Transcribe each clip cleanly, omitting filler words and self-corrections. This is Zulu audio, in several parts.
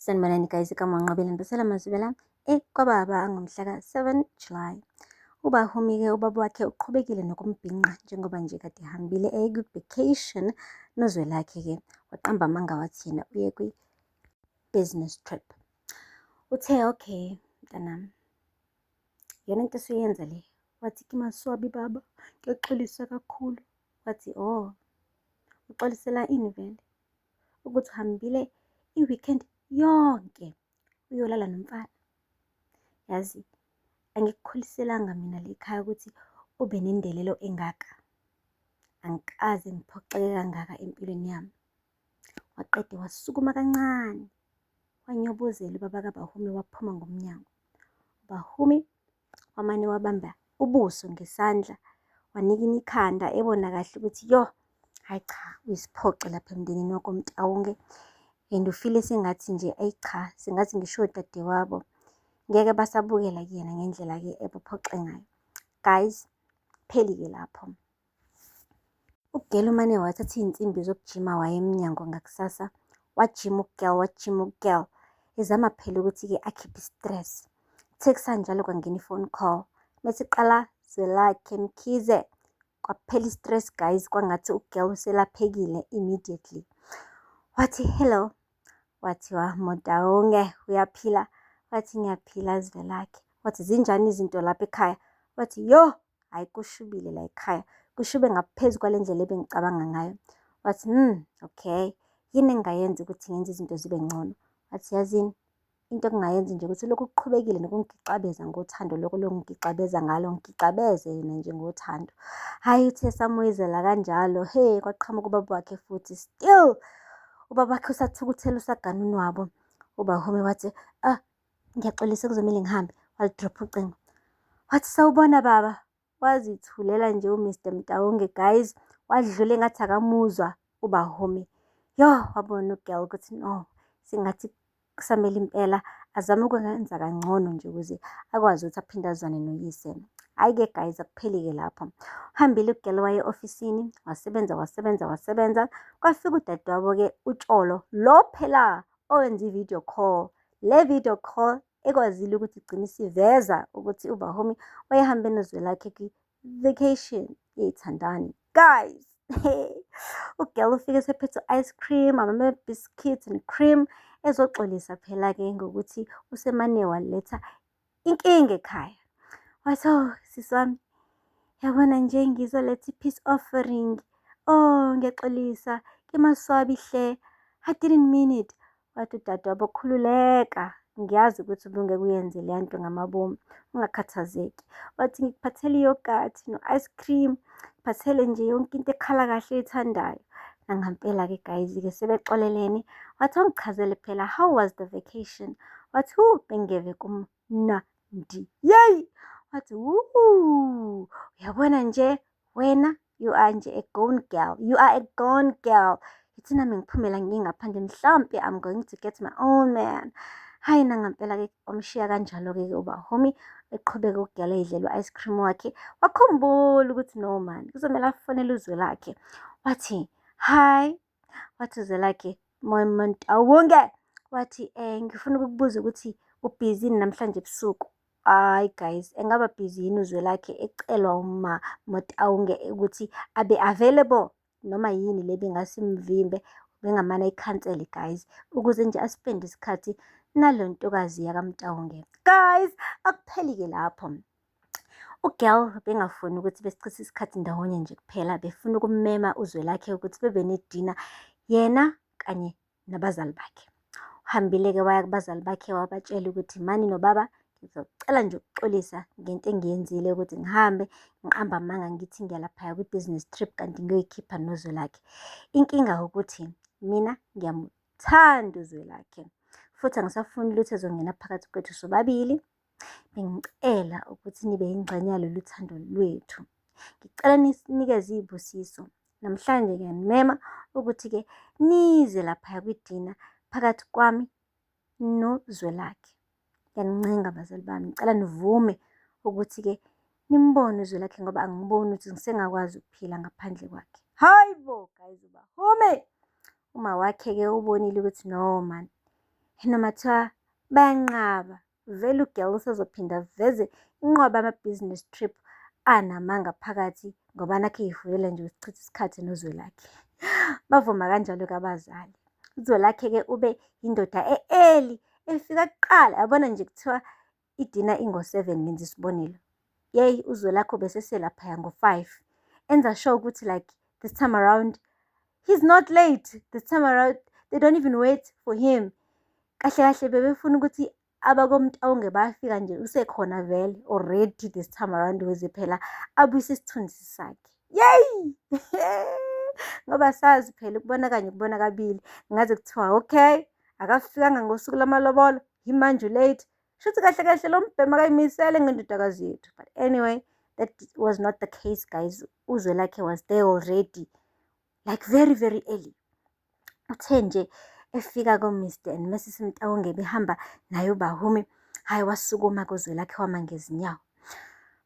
Sanibonani guys, igama uNqobile Nibusela Mazibela ekwababa ngomhla ka-7 July. UBahumi-ke ubaba wakhe uqhubekile nokumbhinqa njengoba nje kade ehambile eye kwi-vacation nozwelakhe-ke waqamba amanga wathi yena uye kwi-business trip. Uthe okay mntanami, iyona into osuyenza le? Wathi ke maswabi baba, ngiyaxolisa kakhulu. Wathi oh, uxolisela ini vele? Ukuthi uhambile i-weekend yonke uyolala nomfana. Yazi angikukhuliselanga mina la ekhaya ukuthi ube nendelelo engaka. Angikaze ngiphoxeke kangaka empilweni yami. Waqede wasukuma kancane, wanyobozela ubaba kaBahumi waphuma ngomnyango. UBahumi wamane wabamba ubuso ngesandla, wanikina ikhanda ebona kahle ukuthi yo, hhayi cha, uyisiphoxi lapha emndenini wakwaMtawunge and ufile sengathi nje ayi cha, sengathi ngisho odadewabo ngeke basabukela kuyena ngendlela-ke ebaphoxe ngayo. Guys, pheli-ke lapho. Ugela umane wathatha iy'nsimbi zokujima waya emnyango ngakusasa, wajima ugirl, wajima ugirl, ezama phela ukuthi-ke akhiphe i-stress. Kuthe kusanjalo kwangena i-phone call, mese iqala Zwelakhe Mkhize. Kwaphela i-stress guys, kwangathi ugirl uselaphekile immediately. Wathi hello, wathiwa Motaunge uyaphila? Wathi ngiyaphila Zwelakhe. Wathi zinjani izinto lapha ekhaya? Wathi yo, hhayi kushubile la ekhaya, kushube ngaphezu kwale ndlela ebengicabanga ngayo. Wathi okay, yini engingayenza ukuthi ngenze izinto zibe ngcono? Wathi yazini, into engingayenza nje ukuthi lokhu kuqhubekile nokungigixabeza ngothando lokhu lokungigixabeza ngalo, ngigixabeze yena nje ngothando. Hhayi uthe samoyizela kanjalo, he kwaqhamuka ubaba wakhe futhi still ubaba wakhe usathukuthele usagana unwabo. UBahumi wathi, ah, ngiyaxolisa kuzomele ngihambe. Walidropha ucingo. Wathi sawubona baba. Wazithulela nje uMr Mtawunge guys, wadlula engathi akamuzwa uBahumi. Yo, wabona ugirl ukuthi no, sengathi kusamele impela azame ukwenza kangcono nje ukuze akwazi ukuthi aphinde azwane noyise. Hhayi-ke guys, akupheli-ke lapho. Uhambile ugirl waye e-ofisini, wasebenza, wasebenza, wasebenza. Kwafika udadewabo-ke uTsholo, lo phela owenza i-video call. Le video call ekwazile ukuthi igcine isiveza ukuthi uBahumi wayehambe nozwelakhe kwi-vacation yey'thandani. Guys, ugirl ufike esephethe u-ice cream, ama-biscuits and cream, ezoxolisa phela-ke ngokuthi usemane waletha inkinga ekhaya. Wathi, oh sisi wami, yabona nje ngizoletha i-peace offering. Oh, ngiyaxolisa, ke maswabi hle. I didn't mean it. Wathi udadewabo, khululeka, ngiyazi ukuthi ubungeke uyenze leya nto ngamabomu, ungakhathazeki. Wathi ngikuphathele i-yoghurt no-ice cream, ngiphathele nje yonke into ekhala kahle oyithandayo. Nangampela-ke guys-ke sebexolelene. Wathi awungichazele phela, how was the vacation? Wathi, hu, bengeve kumnandi. Yeyi! Wathi, wuu, uyabona nje wena you are nje a gone girl. You are a gone girl. Ithi nami ngiphumela ngiye ngaphandle mhlampe I'm going to get my own man. Hhayi nangampela-ke wamshiya kanjalo-ke uBahumi eqhubeka ugirl eyidlela u-ice cream wakhe. Wakhumbula ukuthi no man, kuzomele afonele uZwelakhe. Wathi, hi. Wathi uZwelakhe, Montawunge. Wathi, ngifuna ukukubuza ukuthi ubhizi yini namhlanje ebusuku? Hhayi guys, engaba busy yini uZwelakhe ecelwa uma Motawunge ukuthi abe available noma yini le ebingasimvimbe, bengamane ayikhansele guys, ukuze nje aspende isikhathi nalo ntokazi yakaMtawunge. Guys, akupheli-ke lapho. Ugirl bengafuni ukuthi besichithe isikhathi ndawonye nje kuphela, befuna ukummema uZwelakhe ukuthi bebe nedina yena kanye nabazali bakhe. Uhambile-ke waya kubazali bakhe wabatshela ukuthi mani nobaba ngizocela nje ukuxolisa ngento engiyenzile ukuthi ngihambe ngiqambe amanga ngithi ngiya laphaya kwi-business trip kanti ngiyoyikhipha noZwelakhe. Inkinga ukuthi mina ngiyamuthanda uZwelakhe futhi angisafuni lutho ezongena phakathi kwethu sobabili. Bengicela ukuthi nibe yingxenye yalolu thando lwethu. Ngicela nisinikeze iy'busiso. Namhlanje ngiyanimema ukuthi-ke nize laphaya kwidina phakathi kwami noZwelakhe. Ngiyanincenga bazali bami, ngicela nivume ukuthi-ke nimbone uZwelakhe ngoba angiboni ukuthi ngisengakwazi ukuphila ngaphandle kwakhe. Hayi bo guys, Bahumi! Uma wakhe-ke ubonile ukuthi no man, Noma kuthiwa bayanqaba, vele u-girl usezophinda aveze inqwaba yama-business trip anamanga phakathi ngoba nakhu ey'funela nje ukuchitha isikhathi noZwelakhe. Bavuma kanjalo-ke abazali. UZwelakhe-ke ube indoda e-early, efika kuqala. Yabona nje kuthiwa idina ingo-7, ngenza isibonelo. Yeyi, uZwelakhe ubeseselaphaya ngo-5. Enza sure ukuthi like this time around, he's not late. This time around, they don't even wait for him. Kahle kahle bebefuna ukuthi abakoMtawonge bayafika nje usekhona vele already this time around ukuze phela abuyise isithunzi sakhe. Yeyi! Ngoba sazi phela ukubona kanye ukubona kabili. Ngaze kuthiwa okay, akafikanga ngosuku lwamalobolo, yimanje u-late. Shuthi kahle kahle lo mbhemu akayimisele ngendodakazi yethu. But anyway, that was not the case, guys. UZwelakhe was there already, like very very early. Uthe nje efika ko-Mr and Mrs Mtawonge behamba naye uBahumi, hhayi, wasukuma kuZwelakhe, wama ngezinyawo.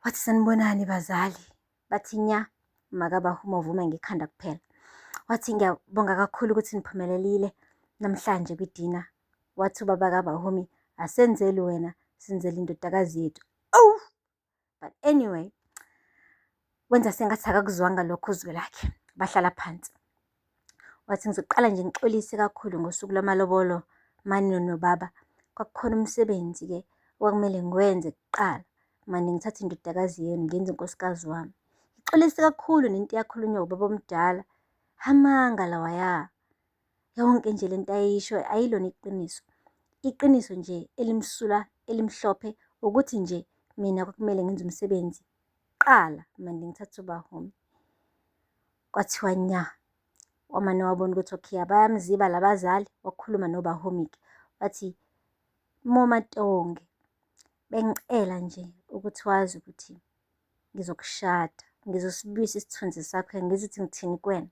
Wathi, "Sanibonani bazali." Bathi nya, makaBahumi wavuma ngekhanda kuphela. Wathi, "Ngiyabonga kakhulu ukuthi niphumelelile namhlanje kwidina." Wathi ubaba kaBahumi, "Asenzeli wena, senzela indodakazi yethu." Awu! But anyway, wenza sengathi akakuzwanga lokho uZwelakhe. Bahlala phansi. Wathi, "Ngizoqala nje ngixolise kakhulu ngosuku lwamalobolo mani nobaba. Kwakukhona umsebenzi-ke okwakumele ngiwenze kuqala. Mane ngithathe indodakazi yenu ngiyenze unkosikazi wami. Ngixolise kakhulu nento eyakhulunywa ubaba omdala. Amanga lawaya. Yonke nje lento ayisho ayilona iqiniso. Iqiniso nje elimsulwa elimhlophe ukuthi nje mina kwakumele ngenze umsebenzi kuqala mande ngithathe uBahumi." Kwathiwa nya, wamane wabona ukuthi okay, bayamziba labazali, wakhuluma noBahumi-ke. Wathi, "Momatonge, bengicela nje ukuthi wazi ukuthi ngizokushada, ngizosibuyisa isithunzi sakho, angizi ukuthi ngithini kuwena."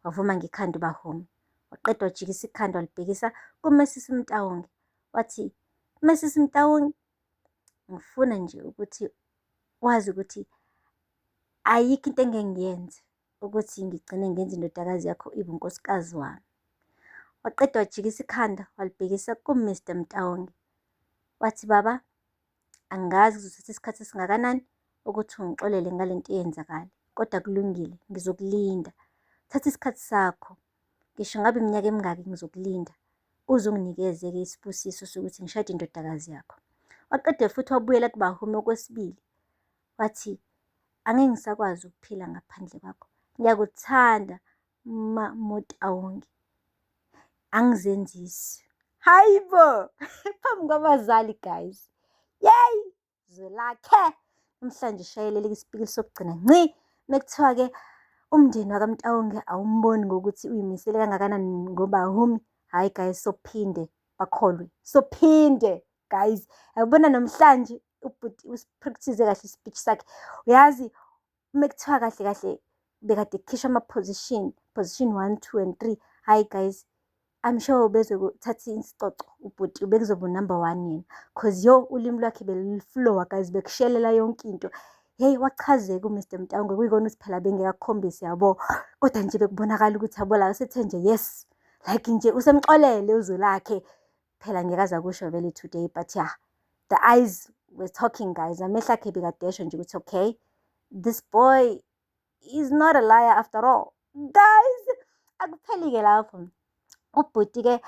Wavuma ngekhanda uBahumi. Waqeda wajikisa ikhanda walibhekisa ku-Mrs Mtawonge. Wathi, "Mrs Mtawonge, ngifuna nje ukuthi wazi ukuthi ayikho into engeke ngiyenze ukuthi ngigcine ngenza indodakazi yakho ibe unkosikazi wami." Waqeda wajikisa ikhanda walibhekisa ku-Mr Mtawonge. Wathi, "Baba, angazi kuzothatha isikhathi esingakanani ukuthi ungixolele ngale nto eyenzakala, kodwa kulungile, ngizokulinda. Thatha isikhathi sakho, ngisho ngabe iminyaka emingaki, ngizokulinda. Uze unginikeze-ke isibusiso sokuthi ngishade indodakazi yakho." Waqeda futhi wabuyela kuBahumi okwesibili. Wathi, "Angeke ngisakwazi ukuphila ngaphandle kwakho. Ngiyakuthanda MaMotaung. Angizenzisi." Hayi bo! Phambi kwabazali, guys. Yeyi! Zwelakhe! Namhlanje shayelele isipikili sokugcina ngci. Mekuthiwa-ke umndeni wakaMtawonge awumboni ngokuthi uyimisele kangakanani ngoBahumi. Hhayi guys, sophinde bakholwe. Sophinde guys. Yabona namhlanje ubhuti usi-practice kahle i-speech sakhe. Uyazi mekuthiwa kahle kahle bekade kukhishwa ama-position, position one, two and three. Hhayi guys, I'm sure ubezothatha isicoco ubhuti, bekuzoba u-number one yena. 'Cause yo, ulimi lwakhe belu-flow-a guys, bekushelela yonke into. Hheyi, wachazeka u-Mr Mtawonge, kuyikona ukuthi phela bengeke akukhombise yabo. Kodwa nje bekubonakala ukuthi yabo la usethe nje yes. Like nje usemxolele uZwelakhe. Phela ngeke aze akusho vele today, but yeah, the eyes were talking, guys. Amehlo akhe bekade esho nje ukuthi okay, this boy is not a liar after all. Guys, akupheli-ke lapho. Ubhuti-ke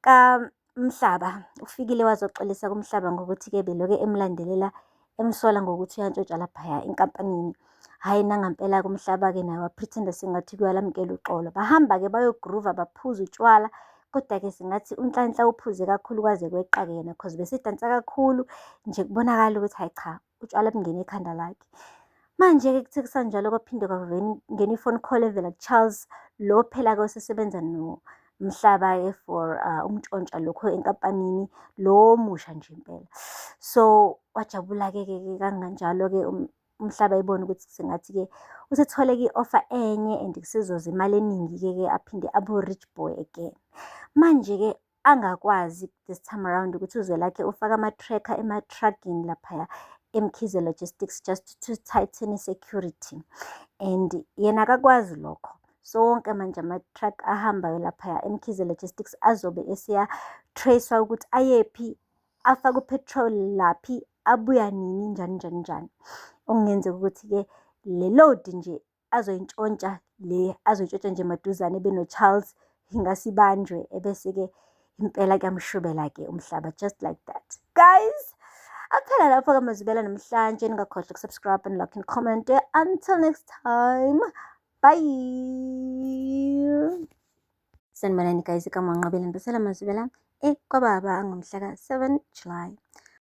kaMhlaba ufikile wazoxolisa kuMhlaba ngokuthi-ke beloke emlandelela, emsola ngokuthi uyantshontsha laphaya enkampanini. Hhayi, nangampela-ke uMhlaba-ke naye wa-pretend-a sengathi kuyalamukela uxolo. Bahamba-ke bayo-groove-a, baphuza utshwala. Kodwa-ke singathi uNhlanhla uphuze kakhulu kwaze kweqa-ke yena, cause besedansa kakhulu nje, kubonakala ukuthi hhayi cha, utshwala bungene ekhanda lakhe. Manje-ke kuthe kusanjalo kwaphinde kwangena i-phone call evela ku-Charles, lo phela-ke osesebenza noMhlaba-ke for ukuntshontsha lokhu enkampanini, lo omusha nje impela. So wajabula-ke ke kanganjalo-ke uMhlaba ebona ukuthi sengathi-ke usethole-ke i-offer enye and kusezoza imali eningi-ke aphinde abe u-rich boy again. Manje-ke angakwazi this time around ukuthi uZwelakhe ufake ama-tracker ema-truck-ini laphaya eMkhize Logistics just to tighten i-security and yena akakwazi lokho. So wonke manje ama-truck ahambayo laphaya eMkhize Logistics azobe eseya-trace-wa ukuthi ayephi, afake u-petrol laphi, abuya nini, njani njani njani. Okungenzeka ukuthi-ke le load nje azoyintshontsha le azoyintshontsha nje maduzane beno-Charles, ingase ibanjwe ebese-ke impela kuyamshubela-ke umhlaba just like that. Guys, aphela lapho-ke amazwibela namhlanje. Ningakhohlwa uku-subscribe and like and comment. Until next time, bye. Sanibonani guys, igama Nqobile Mbasela Mazwibela ekwababa ngomhla ka-7 July.